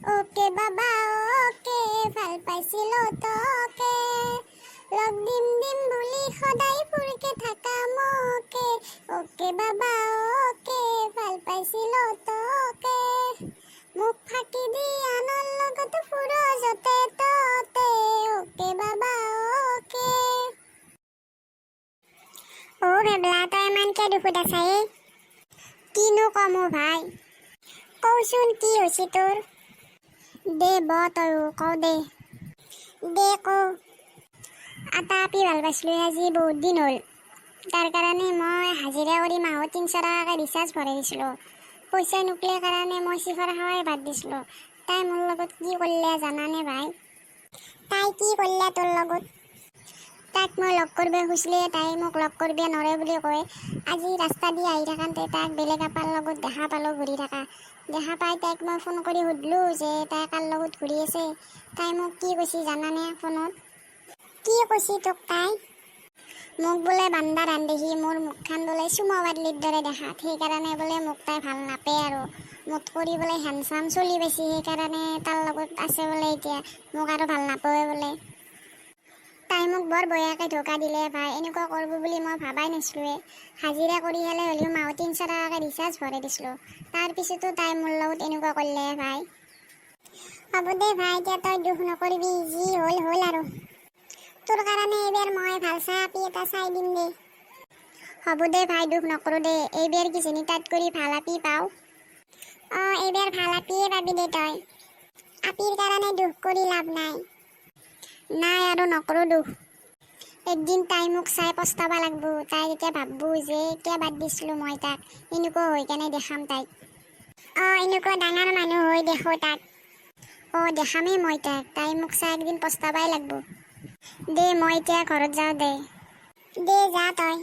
Okay বাবা okay, ভাল পাইছিলো তোকে। লগ দিম দিম বুলি সদায় ফুৰকে থাকা মোকে। অ'কে বাবা অ'কে, ভাল পাইছিলো তোকে। মোক ফাঁকি দি আনৰ লগত ফুৰ য'তে ত'তে। অ'কে বাবা অ'কে। অ' ভেবলা, তই ইমানকে দুখত আছা এ? কিনো কম অ' ভাই? কওচোন, কি হৈছে তোৰ? দে ব তয়ো, কওঁ দে। দে কওঁ। এটা আপি ভাল পাইছিলোঁ, আজি বহুত দিন হ'ল। তাৰ কাৰণে মই হাজিৰা কৰি মাহত 300 টকাকৈ ৰিচাৰ্জ ভৰাই দিছিলোঁ। পইচা নুকলে কাৰণে মই চিখৰ খাৱাই বাদ দিছিলোঁ। তাই মোৰ লগত কি কৰিলে জানানে ভাই? তাই কি কৰিলে তোৰ লগত? তাইক মই লগ কৰিব খুজিছিলে, তাই মোক লগ কৰিব নৰে বুলি কয়। আজি ৰাস্তা দি আহি থাকোঁতে তাইক বেলেগ আপাৰ লগত দেখা পালোঁ ঘূৰি থকা। দেখা পাই তাইক মই ফোন কৰি সুধিলোঁ যে তাই কাৰ লগত ঘূৰি আছে। তাই মোক কি কৈছে জানানে ফোনত? কি কৈছে তোক তাই? মোক বোলে বান্দাৰ হান দেখি, মোৰ মুখখন বোলে চুমা বাদলিৰ দৰে দেখাত, সেইকাৰণে বোলে মোক তাই ভাল নাপায় আৰু মোত কৰি বোলে হেণ্ডচাম চলি পাইছে, সেইকাৰণে তাৰ লগত আছে বোলে। এতিয়া মোক আৰু ভাল নাপায় বোলে। তাই মোক বৰ বয়াকৈ ধোকা দিলে ভাই। এনেকুৱা কৰিব বুলি মই ভাবাই নাছিলোঁৱে। হাজিৰা কৰি হ'লে হ'লেও মাহত 300 টকাকৈ ৰিচাৰ্জ ভৰাই দিছিলোঁ। তাৰপিছতো তাই মোৰ লগত এনেকুৱা কৰিলে ভাই। হ'ব দে ভাই, এতিয়া তই দুখ নকৰিবি। যি হ'ল হ'ল আৰু। তোৰ কাৰণে এইবাৰ মই ভাল চাই আপি এটা চাই দিম দে। হ'ব দে ভাই, দুখ নকৰোঁ দে। এইবাৰ কিজানি তাত কৰি ভাল আপি পাওঁ। অঁ, এইবাৰ ভাল আপিয়ে পাবি দে তই। আপিৰ কাৰণে দুখ কৰি লাভ নাই। নাই, আৰু নকৰোঁ দুখ। একদিন তাই মোক চাই পস্তাব লাগব। তাই তেতিয়া ভাবব যে কিয় বাদ দিছিলোঁ মই তাক। এনেকুৱা হৈ কেনে দেখাম তাইক। অঁ, এনেকুৱা ডাঙৰ মানুহ হৈ দেখো তাক। অঁ, দেখামেই মই তাইক। তাই মোক চাই একদিন পস্তাবাই লাগব। দে, মই এতিয়া ঘৰত যাওঁ দে। দে, যা তই।